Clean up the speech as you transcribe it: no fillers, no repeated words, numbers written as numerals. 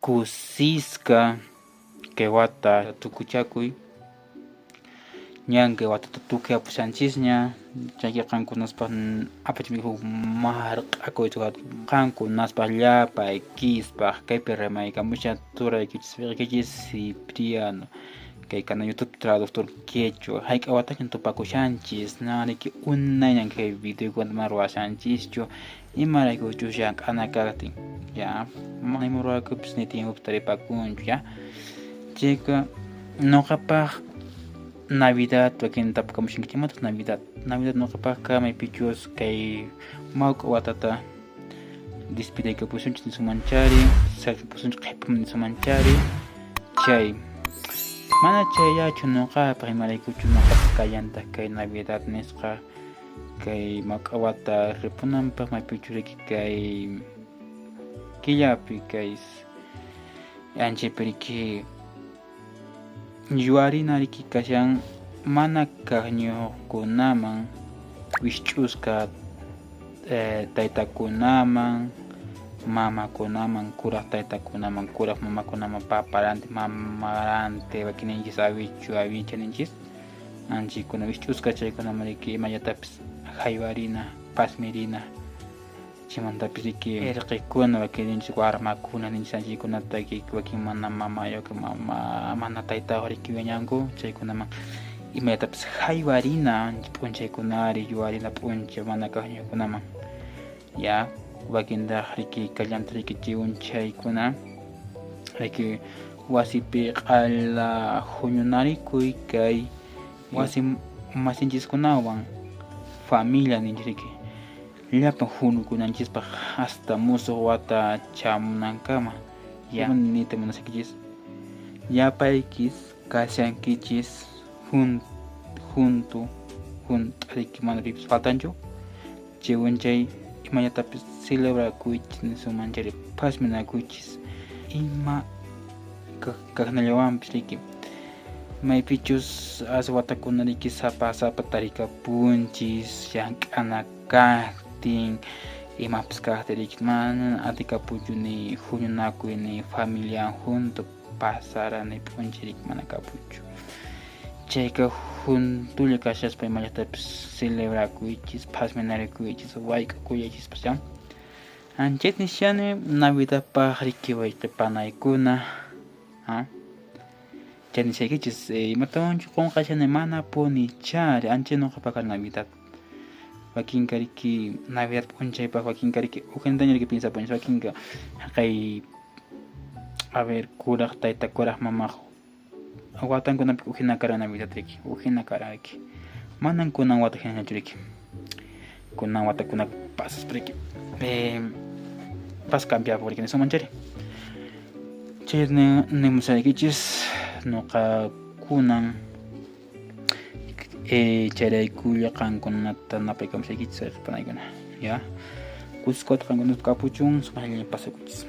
Kusisqa kay wata tukuchakuy. Ñan kay watata tukuyapushanchisña, chayki qankunaspaq apachimuyki huk marq'akuy qankunaspaq llapaykispaq kaypi rimaykamushan turaykichis wayqeykichis Cipriano kay canal YouTube Traductor Quechua. Hayk'a watañan tupakushanchis, riki unayñan kay videokunata mana ruwashanchischu, imaraykuchus llank'ana kaqtin, ya mana ima ruwakupis ni tiempopi taripakunchu, ya chayqa noqapaq Navidad. Wakin tapukamushankichis, imataq Navidad? Navidad noqapaqqa maypichus kay mawk'a watata despidaykapusunchis nisunmanchari, saqipusunchis qhipaman nisunmanchari, chay mana chayllachu noqapaq, imaraykuchu noqapaq kallantaq kay Navidad nisqa kay mawk'a wata ripunanpaq, maypichus riki kay killapi kay anchaypi riki yuwarina riki kashan mana kaqñuqkunaman, wikch'usqa taytakunaman, mamakunaman, kuraq taytakunaman, kuraq mamakunaman, paparanti, mamaranti, wakinninchis awichu, awicha ninchis, anchaykuna wikch'usqa chaykunaman riki imallatapis haywarina, pasmirina. Chaymantapis riki irqikuna, wakinninchis warmakuna ninchis, anchaykunata wakin mana mamayuq, mama mana taytayuq riki wiñanku, chaykunaman imallatapis haywarina p'unchaykunari, yuwarina p'unchay mana kaqñukunaman, ya wakintaq riki kallantaq riki chiwunchaykuna riki wasipi q'ala huñunarikuy kay wasi masinchiskunawan, familia ninchis riki, llapan huñukunanchispaq hasta musuq wata chamunankama. Ya niyta munasaykichis, llapaykis kashankichis junto junt'a riki, mana pipis faltanchu. Chiwunchay imallatapis celebrakuychis nisunmanchari, phasminakuychis ima kaqnallawanpis riki, maypichus as watakuna riki sapa sapa tarikapunchis llank'ana kaqtin, imapis kaqtin riki mana atikapunchu ni huñunakuy ni familia junto pasarani p'unchay riki mana kapunchu. Chayqa juntulla kashaspa imallatapis celebrakuychis, phasminarikuychis, wayk'akuyachispas, ya. Anchayta nishani Navidadpaq riki wayqe panaykuna, chay nishaykichis, imatawanchu qonqashani mana punichari anchay noqapaq Navidad. Wakinqa riki Navidad p'unchaypaq, wakinqa riki ujintaña riki piensapunchis, wakinqa haqay a ver kuraq tayta kuraq mamaq watankunapi ujina karan Navidad riki, ujina karan riki, manan kunan wata hinañachu riki, kunan watakuna pasaspa riki pas cambiapu riki nisunmanchari. Chay nimusaykichis noqa kunan chayraykulla qankunata napaykamusaykichis wayqe panaykuna, ya kusisqa wata qankunata kapuchun, sumaqllaña pasakuychis.